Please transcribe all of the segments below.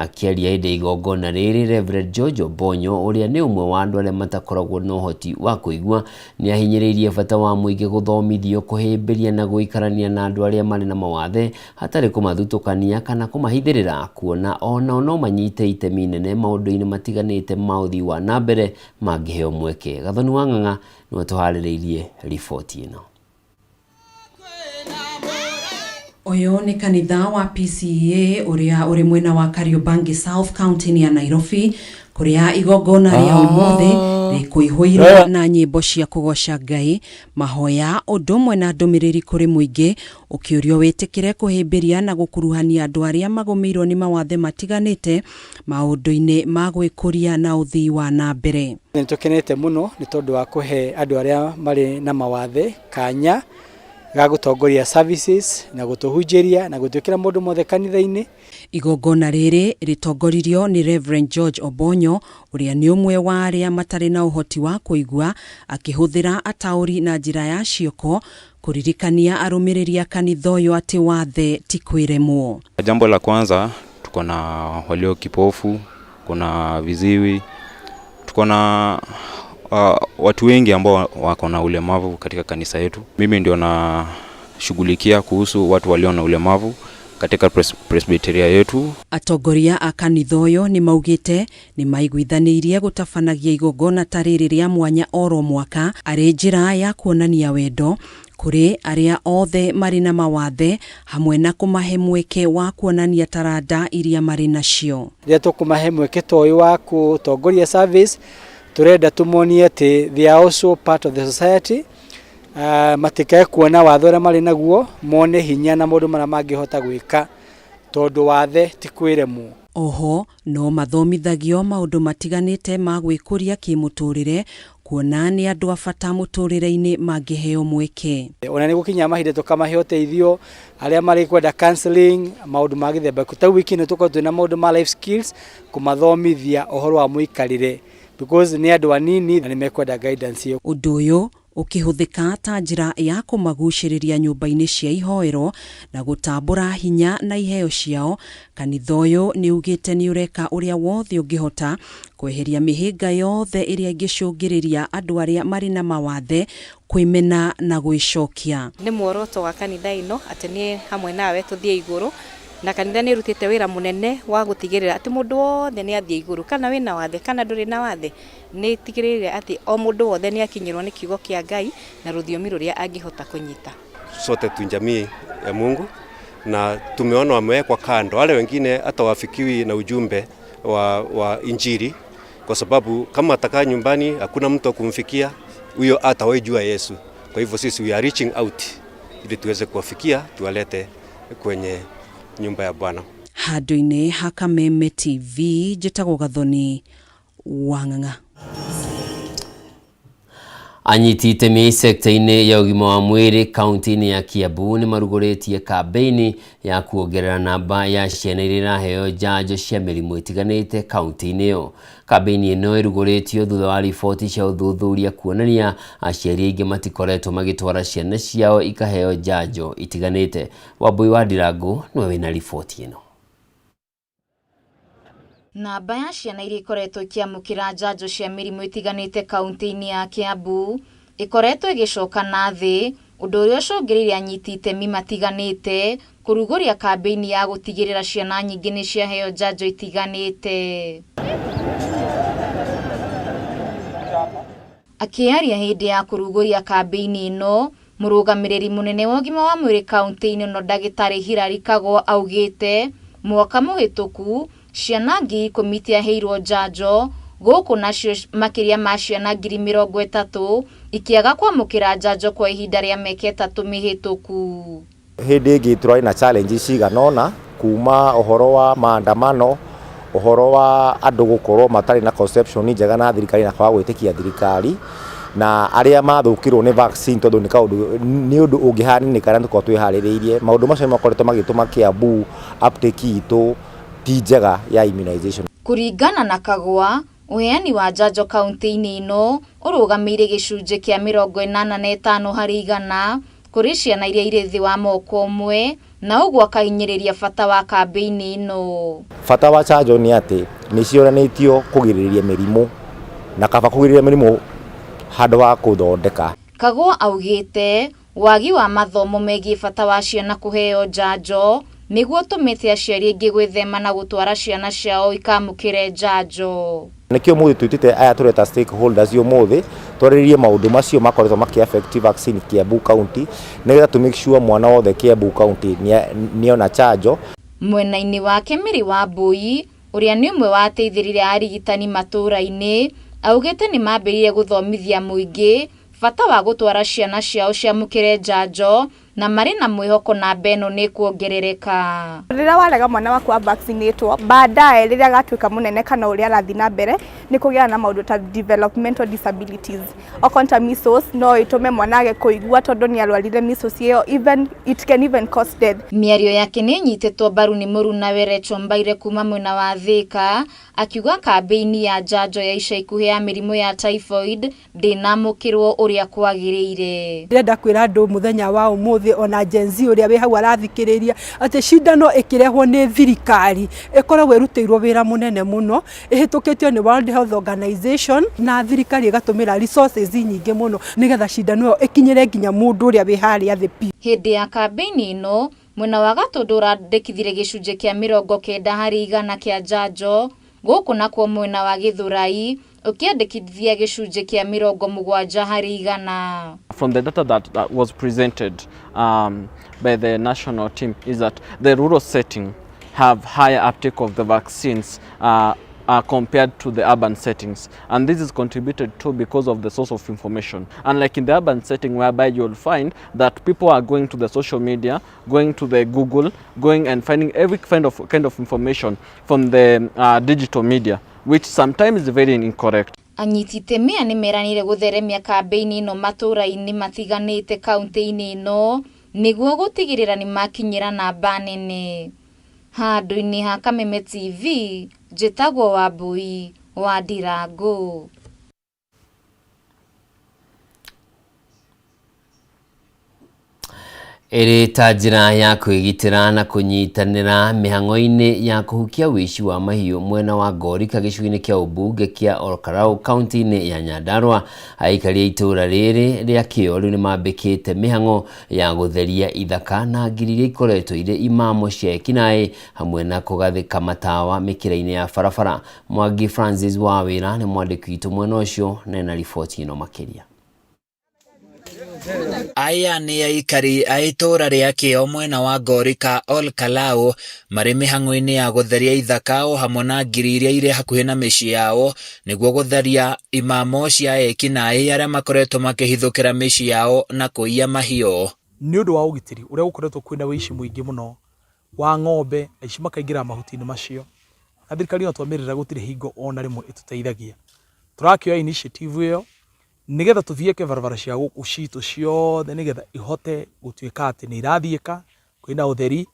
Akĩaria hĩndĩ ya igongona rĩrĩ, Reverend George Obonyo ũrĩa nĩ ũmwe wa andũ arĩa matakoragwo na ũhoti wa kũigua nĩ ahinyĩrĩirie bata wa mũingĩ gũthomithio kũhĩmbĩria na gũikarania na andũ arĩa marĩ na mawathe hatarĩ kũmathutũkania kana kũmahithĩrĩra, kuona onao no manyite itemi inene maũndũ-inĩ matiganĩte ma ũthii wa na mbere mangĩheo mweke. Gathoni wa Ng'ang'a nĩwe tũharĩrĩirie riboti ĩno. Ũyũ nĩ kanitha wa PCEA ũrĩa ũrĩ mwena wa Kariobangi South county-inĩ ya Nairobi, kũrĩa igongona rĩa ũmũthĩ rĩkũihũirwo na nyĩmbo cia kũgoca Ngai, mahoya, ũndũ ũmwe na ndũmĩrĩri kũrĩ mũingĩ ũkĩũrio wĩtĩkĩre kũhĩmbĩria na gũkuruhania andũ arĩa magũmĩirwo nĩ mawathe matiganĩte maũndũ-inĩ ma gwĩkũria na ũthii wa na mbere. Nĩ tũkenete mũno nĩ tondũ wa kũhe andũ arĩa marĩ na mawathe kanya ga gũtongoria services na gũtũhunjĩria na gũtwĩkĩra mũndũ mothe kanitha-inĩ. Igongona rĩrĩ rĩtongoririo nĩ Reverend George Obonyo ũrĩa nĩ ũmwe wa arĩa matarĩ na ũhoti wa kũigua, akĩhũthĩra ataũri na njĩra ya ciĩko kũririkania arũmĩrĩri a kanitha ũyũ atĩ wathe ti kwĩremwo. Jambo la kwanza, tuko na walio kipofu, kuna viziwi, tuko na watu wengi ambao wako na ulemavu katika kanisa yetu. Mimi ndio nashughulikia kuhusu watu walio na ulemavu katika presbyteria yetu. Atongoria a kanitha ũyũ nĩ maugĩte nĩ maiguithanĩirie gũtabanagia igongona ta rĩrĩ rĩa mwanya oro mwaka arĩ njĩra ya kuonania wendo kũrĩ arĩa othe marĩ na mawathe hamwe na kũmahe mweke wa kuonania taranda iria marĩ nacio. Rĩrĩa tũkũmahe mweke ta ũyũ wa gũtongoria service, tũrenda tũmonie atĩ they are also part of the society. Matikae kuona wathe ũrĩa marĩ naguo, mone hinya na maũndũ marĩa mangĩhota gwĩka tondũ wathe ti kwĩremwo. Oho no mathomithagio maũndũ matiganĩte ma gwĩkũria kĩmũtũrĩre, kuona nĩ andũ a bata mũtũrĩre-inĩ mangĩheo mweke. Ona nĩ gũkinya mahinda tũkamahe ũteithio arĩa marĩ kwenda counseling, maũndũ ma gĩthemba kĩu. Ta wiki ĩno tũkorwo twĩna maũndũ ma life skills, kũmathomithia ũhoro wa mũikarĩre because nĩ andũ anini na nĩ mekwenda guidance ĩyo. Ũndũ ũyũ ũkĩhũthĩka ta njĩra ya kũmagucĩrĩria nyũmba-inĩ cia ihoero na gũtambũra hinya na iheo ciao, kanitha ũyũ nĩ ugĩte nĩ ũreka ũrĩa wothe ũngĩhota kweheria mĩhĩnga yothe ĩrĩa ĩngĩcũngĩrĩria andũ arĩa marĩ na mawathe kwĩmena na gwĩcokia. Nĩ muoroto wa kanitha ĩno atĩ nĩ hamwe nawe tũthiĩ igũrũ, na kanitha nĩ ĩrutĩte wĩra mũnene wa gũtigĩrĩra atĩ mũndũ wothe nĩ athiĩ igũrũ, kana wĩna wathe kana ndũrĩ na wathe, nĩ ĩtigĩrĩire atĩ o mũndũ wothe nĩ akinyĩrwo nĩ kiugo kĩa Ngai na rũthiomi rũrĩa angĩhota kũnyita. Sote tu jamii ya Mungu na tumeona wamewekwa kando, wale wengine hata wafikiwi na ujumbe wa Injili, kwa sababu kama atakaa nyumbani hakuna mtu wa kumfikia huyo, hatawahi Yesu. Kwa hivyo sisi we are reaching out ili tuweze kuwafikia, tuwalete kwenye nyumba ya Bwana. Handũ-inĩ ha Kameme TV, njĩtagwo Gathoni wa Ng'ang'a. Anyiti itemi sekta-inĩ ya ũgima wa mwĩrĩ kaunti-inĩ ya Kiambu nĩ marugũrĩtie kambĩini ya kuongerera namba ya ciana iria iraheo njanjo cia mĩrimũ ĩtiganĩte kaunti-inĩ ĩyo. Kambĩini ĩno ĩrugũrĩtio thutha wa riboti cia ũthuthuria kuonania aciari aingĩ matikoretwo magĩtwara ciana ciao ikaheo njanjo itiganĩte. Wambui wa Ndirangu nĩwe wĩna riboti ĩno. Namba ya ciana iria ikoretwo ikĩamũkĩra njanjo cia mĩrimũ ĩtiganĩte kaunti-inĩ ya Kiambu ĩkoretwo ĩgĩcoka na thĩ, ũndũ ũrĩa ũcũngĩrĩirie anyiti itemi matiganĩte kũrugũria kambĩini ya gũtigĩrĩra ciana nyingĩ nĩ ciaheo njanjo itiganĩte. Akĩaria hĩndĩ ya kũrugũria kambĩini ĩno, mũrũgamĩrĩri mũnene wa ũgima wa mwĩrĩ kaunti-inĩ ĩno ndagĩtarĩ Hilary Kago augĩte mwaka mũhĩtũku ciana 10,000 itiaheirwo njanjo, gũkũ nacio makĩria ma ciana 30,000 ikĩaga kwamũkĩra njanjo kwa ihinda rĩa mĩaka 3 mĩhĩtũku. Hĩndĩ ĩngĩ tũrarĩ na challenge cigana ũna, kuma ũhoro wa maandamano, ũhoro wa andũ gũkorwo matarĩ na conception njega na thirikari na kwaga gwĩtĩkia thirikari, na arĩa mathũkĩrwo nĩ vaccine tondũ nĩ kaũndũ nĩ ũndũ ũngĩhaninĩka na tũkorwo twĩharĩrĩirie. Maũndũ macio nĩ makoretwo magĩtũma Kiambu uptake itũ ti njega ya immunization. Kũringana na Kagwa, ũheani wa njanjo kaunti-inĩ ĩno ũrũgamĩire gĩcunjĩ kĩa 85 harĩ igana kũrĩ ciana iria irĩ thĩ wa mwaka ũmwe Na ũguo akahinyĩrĩria bata wa kambĩini ĩno. Bata wa chanjo nĩ atĩ nĩ cionanĩtio kũgirĩrĩria mĩrimũ na kaba kũgirĩrĩria mĩrimũ handũ ha kũthondeka. Kagwa augĩte wagi wa mathomo megiĩ bata wa ciana kũheo njanjo nĩguo ũtũmĩte aciari aingĩ gwĩthema na gũtwara ciana ciao ikamũkĩre njanjo. Nĩkĩo ũmũthĩ twĩtĩte aya tũreta stakeholders ũmũthĩ twarĩrĩrie maũndũ macio makoretwo makĩ affect vaccine Kiambu County nĩgetha tũ make sure mwana wothe Kiambu County nĩona chanjo. Mwena-inĩ wake Mary Wambui ũrĩa nĩ ũmwe wa ateithĩrĩria a arigitani matũũra-inĩ augĩte nĩ mambĩrĩirie gũthomithia mũingĩ bata wa gũtwara ciana ciao ciamũkĩre njanjo na marĩ na mwĩhoko namba ĩno nĩ ĩkuongerereka. Rĩrĩa warega mwana waku wa vaccinatwo baadaye rĩrĩa agatuĩka mũnene kana ũrĩa arathiĩ na mbere nĩ kũgĩaga na maũndũ ta developmental disabilities. Okorwo ta measles no ĩtũme mwana age kũigua tondũ nĩ arwarire measles ĩyo, even it can even cause death. Mĩario yake nĩ ĩnyitĩtwo mbaru nĩ mũrunawe Rachel Mbaire kuma mwena wa Thĩka akiuga kambĩini ya njanjo ya ica ikuhĩ ya mĩrimũ ya typhoid ndĩnamũkĩrwo ũrĩa kwagĩrĩire. Ndĩrenda kwĩra andũ mũthenya wa ũmũthĩ ona Gen Z ũrĩa wĩ hau arathikĩrĩria atĩ cindano ĩkĩrehwo nĩ thirikari ĩkoragwo ĩrutĩirwo wĩra mũnene mũno ĩhĩtũkĩtio nĩ World Health Organization na thirikari ĩgatũmĩra resources nyingĩ mũno nĩgetha cindano ĩyo ĩkinyĩre nginya mũndũ ũrĩa wĩ harĩa thĩ biũ. Hĩndĩ ya kambĩini ĩno mwena wa Gatũndũ ũrandĩkithirie gĩcunjĩ kĩa 90% kĩa njanjo gũkũ nakuo mwena wa Gĩthũrai ũkĩandĩkithia gĩcunjĩ kĩa 70%. From the data that was presented by the national team is that the rural setting have higher uptake of the vaccines compared to the urban settings, and this is contributed to because of the source of information. Unlike in the urban setting, whereby you'll find that people are going to the social media, going to the Google, going and finding every kind of information from the digital media, which sometimes is very incorrect. Anyiti itemi aya nĩmeranĩire gũtheremia kambĩini ĩno matũũra-inĩ matiganĩte kaunti-inĩ ĩno nĩguo gũtigĩrĩra nĩmakinyĩra namba nene. Handũ-inĩ ha Kameme TV njĩtagwo Wambui wa Ndirango. Ĩrĩ ta njĩra ya kwĩgitĩra na kũnyitanĩra mĩhang'o-inĩ ya kũhukia ũici wa mahiũ mwena wa Ngorika gĩcigo-inĩ kĩa ũmbunge kĩa Olkalau kaunti-inĩ ya Nyandarua. Aikari a itũũra rĩrĩ rĩa Kĩo rĩu nĩmambĩkĩte mĩhang'o ya gũtheria ithaka na ngiri iria ikoretwo irĩ imamo cia ekinaĩ hamwe na kũgathĩka matawa mĩkĩra-inĩ ya barabara. Mwangi Francis Wawĩra nĩ mwandĩki witũ mwena ũcio na ena riboti ĩno makĩria. Aya nĩ aikari a itũũra rĩa Kĩo mwena wa Ngorika Olkalau marĩ mĩhang'o-inĩ ya gũtheria ithaka o hamwe na ngiri iria irĩ hakuhĩ na mĩciĩ yao nĩguo gũtheria imamo cia ekinaĩ arĩa makoretwo makĩhithũkĩra mĩciĩ yao na kũiya mahiũ. Nĩ ũndũ wa ũgitĩri ũrĩa gũkoretwo kwĩna ũici mũingĩ mũno wa ng'ombe, aici makaingĩra mahuti-inĩ macio, na thirikari no twamĩrĩra gũtirĩ hingo ona rĩmwe ĩtũteithagia. Tũrakĩoya initiative ĩyo nĩgetha tũthiĩke barabara cia gũkũ citũ ciothe nĩgetha ihote gũtuĩka atĩ nĩ irathiĩka kwĩna ũtheri.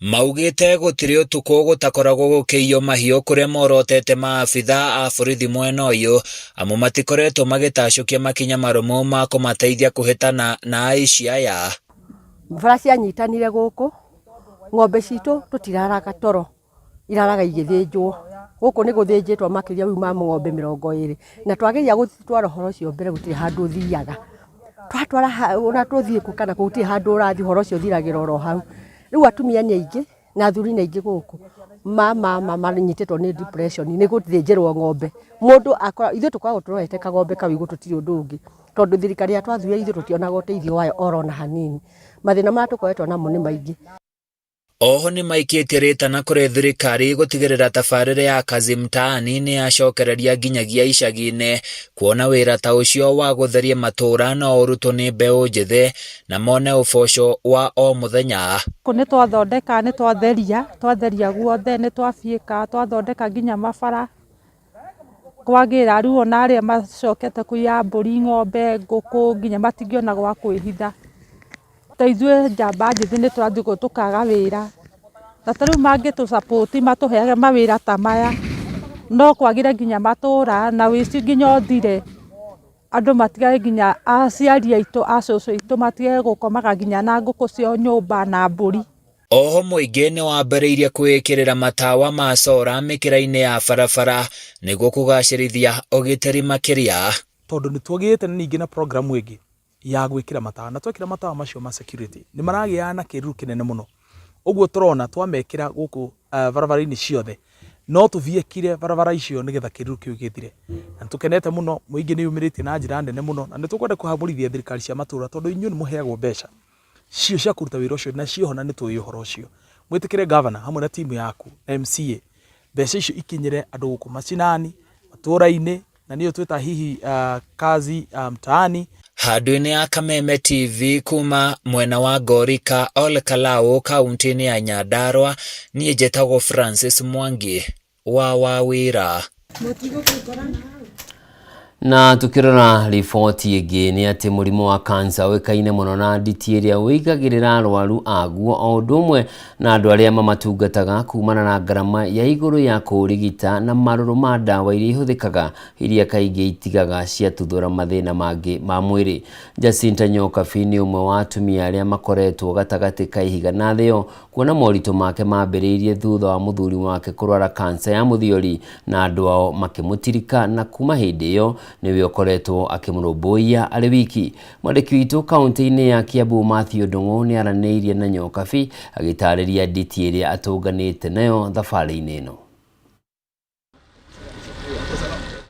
Maugĩte gũtirĩ ũtukũ gũtakoragwo gũkĩiywo mahiũ kũrĩa morotete maabitha a borithi mwena ũyũ amu matikoretwo magĩtacũkia makinya marũmu ma kũmateithia kũhĩtana na aici aya. Bara cianyitanire gũkũ, ng'ombe citũ tũtiraraga toro, iraraga igĩthĩnjwo. Gũkũ nĩ gũthĩnjĩtwo makĩria rĩu ma ng'ombe 20 na twageria gũtwara ũhoro ũcio mbere gũtirĩ handũ ũthiaga. Twatwara ona tũthiĩ kũ kana kũ gũtirĩ handũ ũrathiĩ, ũhoro ũcio ũthiragĩra oro hau. Rĩu atumia nĩ aingĩ na athuri nĩ aingĩ gũkũ, mama manyitĩtwo nĩ depression nĩ gũthĩnjĩrwo ng'ombe. Mũndũ akora ithuĩ tũkoragwo tũrorete kagombe kau igũrũ tũtirĩ ũndũ ũngĩ, tondũ thirikari ya twathurire ithuĩ tũtionaga ũteithio wayo oro na hanini. Mathĩna marĩa tũkoretwo namo nĩ maingĩ. Oho nĩmaikĩtie rĩtana kũrĩ thirikari gũtigĩrĩra tabarĩra ya Kazi Mtaani nĩ yacokereria nginyagia icagi-inĩ kuona wĩra ta ũcio wa gũtheria matũũra no ũrutwo nĩ mbeũ njĩthĩ na mone ũboco wa o mũthenya. Gũkũ nĩ twathondeka, nĩ twatheria, twatheria guothe, nĩ twabiĩka, twathondeka nginya mabara kwagĩra. Rĩu ona arĩa macokete kũiya mbũri, ng'ombe, ngũkũ nginya matingĩona gwa kwĩhitha. Ta ithuĩ njamba njĩthĩ nĩ tũrathiĩ ũguo tũkaga wĩra, na ta rĩu mangĩtũ support matũheage mawĩra ta maya no kwagĩre nginya matũra na ũici nginya ũthire. Andũ matigage nginya aciari aitũ a cũcũ aitũ matigage gũkomaga nginya na ngũkũ cio nyũmba na mbũri. Oho mũingĩ nĩ wambĩrĩirie kwĩĩkĩrĩra matawa ma cora mĩkĩra-inĩ ya barabara nĩguo kũgacĩrithia ũgitĩri makĩria. Tondũ nĩ twagĩte ningĩ na program ĩngĩ ya gwĩkĩra matawa, na twekĩra matawa macio ma security nĩ maragĩa na kĩruru kĩnene mũno. Ũguo tũrona twamekĩra gũkũ barabara-inĩ ciothe, no tũbiekire barabara icio nĩgetha kĩruru kĩu gĩthire. Na nĩ tũkenete mũno, mũingĩ nĩ wĩyumĩrĩtie na njĩra nene mũno, na nĩ tũkwenda kũhamũrithia thirikari cia matũra tondũ inyuĩ nĩ mũheagwo mbeca cio cia kũruta wĩra ũcio na ciĩho na nĩ tũĩ ũhoro ũcio. Mwĩtĩkĩre governor hamwe na timu yaku na MCA, mbeca icio ikinyĩre andũ gũkũ macinani, matũra-inĩ, na nĩyo twĩta hihi kazi mtaani. Handũ-inĩ ya Kameme TV kuma mwena wa Ngorika, Ol Kalou, kaunti-inĩ ya Nyandarua, niĩ njĩtagwo Francis Mwangi wa Wawĩra. Na tukirora riboti ĩngĩ nĩ atĩ mũrimũ wa kansa ũĩkaine mũno na nditi ĩrĩa ũigagĩrĩra arwaru aguo o ũndũ ũmwe na andũ arĩa mamatungataga kumana na ngarama ya igũrũ ya kũũrigita na marũrũ ma ndawa iria ihũthĩkaga iria kaingĩ itigaga ciatuthũra mathĩna mangĩ ma mwĩrĩ. Jacinta Nyokabi nĩ ũmwe wa atumia arĩa makoretwo gatagatĩ ka ihiga na thĩo kuona moritũ make mambĩrĩirie thutha wa mũthuri wake kũrwara kansa ya mũthiori na andũ ao makĩmũtirika na kuma hĩndĩ ĩyo nĩwe ũkoretwo akĩmũrũmbũiya arĩ wiki. Mwandĩki witũ kaunti-inĩ ya Kiambu Mathew Ndung'u nĩ aranĩirie na Nyokabi agĩtarĩria nditi ĩrĩa atũnganĩte nayo thabarĩ-inĩ ĩno.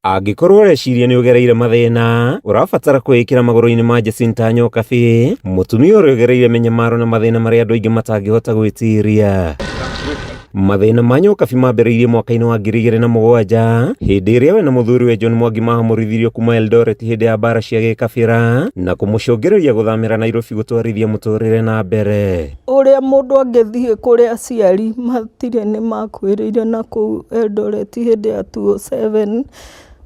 Angĩkorwo ũreciria nĩ ũgereire mathĩna, ũrabatara kwĩĩkĩra magũrũ-inĩ ma Jacinta Nyokabi, mũtumia ũrĩa ũgereire mĩnyamaro na mathĩna marĩa andũ aingĩ matangĩhota gwĩtiria. Mathĩna ma Nyokabi mambĩrĩirie mwaka-inĩ wa 2007 hĩndĩ ĩrĩa we na mũthuriwe John Mwangi mahamũrithirio kuma Eldoret hĩndĩ ya mbara cia gĩkabĩra na kũmũcũngĩrĩria gũthamĩra Nairobi gũtwarithia mũtũrĩre na mbere. Ũrĩa mũndũ angĩthiĩ kũrĩ aciari matirĩ nĩ makuĩrĩire na kũu Eldoret hĩndĩ ya 2007.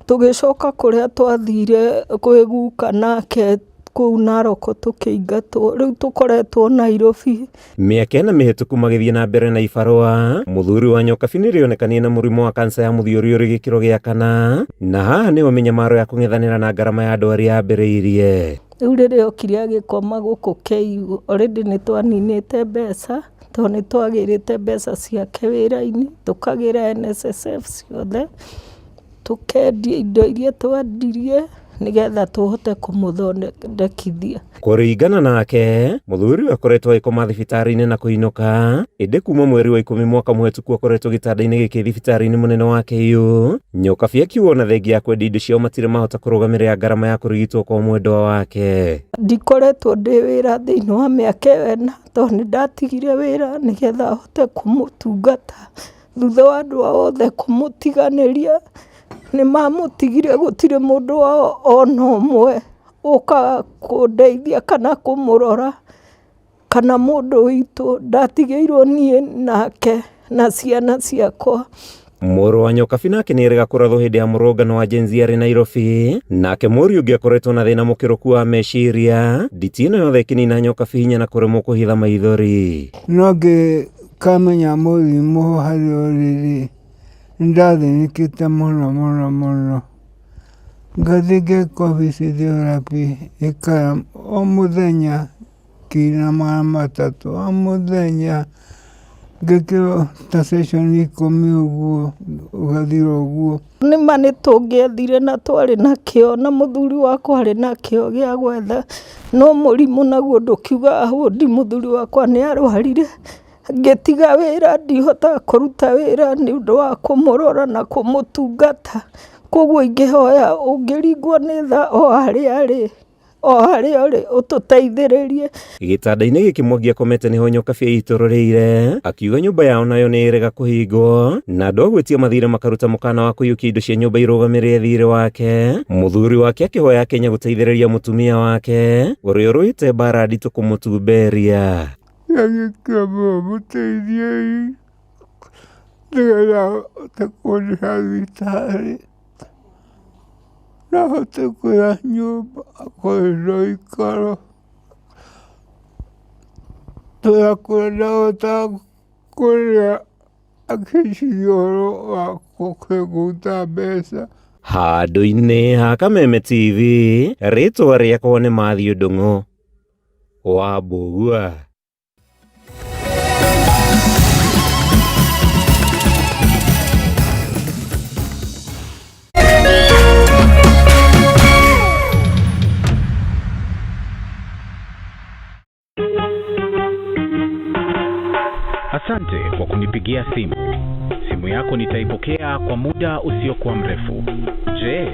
Tũgĩcoka kũrĩa twathire kwĩ guka nake kũu Narok tũkĩingatwo. Rĩu tũkoretwo Nairobi. Mĩaka ĩna mĩhĩtũku magĩthiĩ na mbere na ibarũa, mũthuri wa Nyokabi nĩrĩonekanire na mũrimũ wa kansa ya mũthiori ũrĩ gĩkĩro gĩa kana, na haha nĩho mĩnyamaro ya kũng'ethanĩra na ngarama ya ndwari yambĩrĩirie. Rĩu rĩrĩa okire agĩkoma gũkũ KU, already nĩ twaninĩte mbeca, tondũ nĩ twagĩrĩte mbeca ciake wĩra-inĩ, tũkagĩra NSSF ciothe, tũkendia indo iria twendirie nĩgetha tũhote kũmũthondekithia. Kũringana nake, mũthuri ũyũ akoretwo agĩkoma thibitarĩ-inĩ na kũinũka, ĩndĩ kuma mweri wa ikũmi mwaka mũhetũku akoretwo gĩtanda-inĩ gĩkĩ thibitarĩ-inĩ mũnene wa KU. Nyokabi akiuga ona thengia ya kwendia indo ciao matirĩ mahota kũrũgamĩrĩra ngarama ya kũrigitwo kwa mwendwa wake. Ndikoretwo ndĩ wĩra thĩinĩ wa mĩaka ĩyo ĩna tondũ nĩ ndatigire wĩra nĩgetha hote kũmũtungata. Thutha wa andũ ao othe kũmũtiganĩria, nĩ mamũtigire gũtirĩ mũndũ wao ona ũmwe ũkaga kũndeithia kana kũmũrora kana mũndũ witũ, ndatigĩirwo niĩ nake na ciana ciakwa. Mũrũ wa Nyokabi nake nĩerĩga kũrathwo hĩndĩ ya mũrũngano wa Gen Z arĩ Nairobi. Nake mũriũ ũngĩ akoretwo na thĩna mũkĩrũku wa meciria. Nditi ĩno yothe ĩkĩnina Nyokabi hinya na kũremwo kũhitha maithori. No ngĩkamenya mũrimũ harĩa ũrĩ-rĩ, nĩndathĩnĩkĩte mũno mũno mũno. Ngathiĩ ngekwo physiotherapy ĩkara o mũthenya ngiri na magana matatũ, o mũthenya ngekĩrwo ta session ikũmi ũguo ũgathira ũguo. Nĩ ma nĩ tũngĩethire na twarĩ na kĩo na mũthuri wakwa arĩ na kĩo gĩa gwetha, no mũrimũ naguo ndũkiugaga hũndi, mũthuri wakwa nĩ arwarire, ngĩtiga wĩra ndihotaga kũruta wĩra nĩ ũndũ wa kũmũrora na kũmũtungata, koguo ingĩhoya ũngĩringwo nĩ tha o harĩa arĩ. o harĩa ũrĩ ũtũteithĩrĩrie. Gĩtanda-inĩ gĩkĩ Mwangi akomete nĩho Nyokabi eitũrũrĩire, akiuga nyũmba yao nayo nĩ ĩrega kũhingwo, na andũ a gwĩtia mathirĩ makaruta mũkana wa kũiyũkia indo cia nyũmba irũgamĩrĩre thirĩ wake. Mũthuri wake akĩhoya Akenya gũteithĩrĩria mũtumia wake ũrĩa ũrũĩte mbara nditũ kũmũtumberia. Ndagĩka mũteithiei nĩgetha ahote kũndĩha thibitarĩ. No hote kũiga nyũmba akorwo na ũikaro, tũgakũra ndahotaga kũrĩa akĩciria ũhoro wa kũruta mbeca. Handũ-inĩ ha Kameme TV, rĩtwa rĩakwa nĩ Mathew Ndung'u wa Mbũgua. Asante kwa kunipigia simu. Simu yako nitaipokea kwa muda usiokuwa mrefu. Je,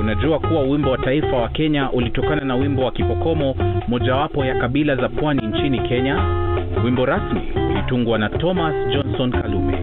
unajua kuwa wimbo wa taifa wa Kenya ulitokana na wimbo wa Kipokomo, mojawapo ya kabila za pwani nchini Kenya? Wimbo rasmi ulitungwa na Thomas Johnson Kalume.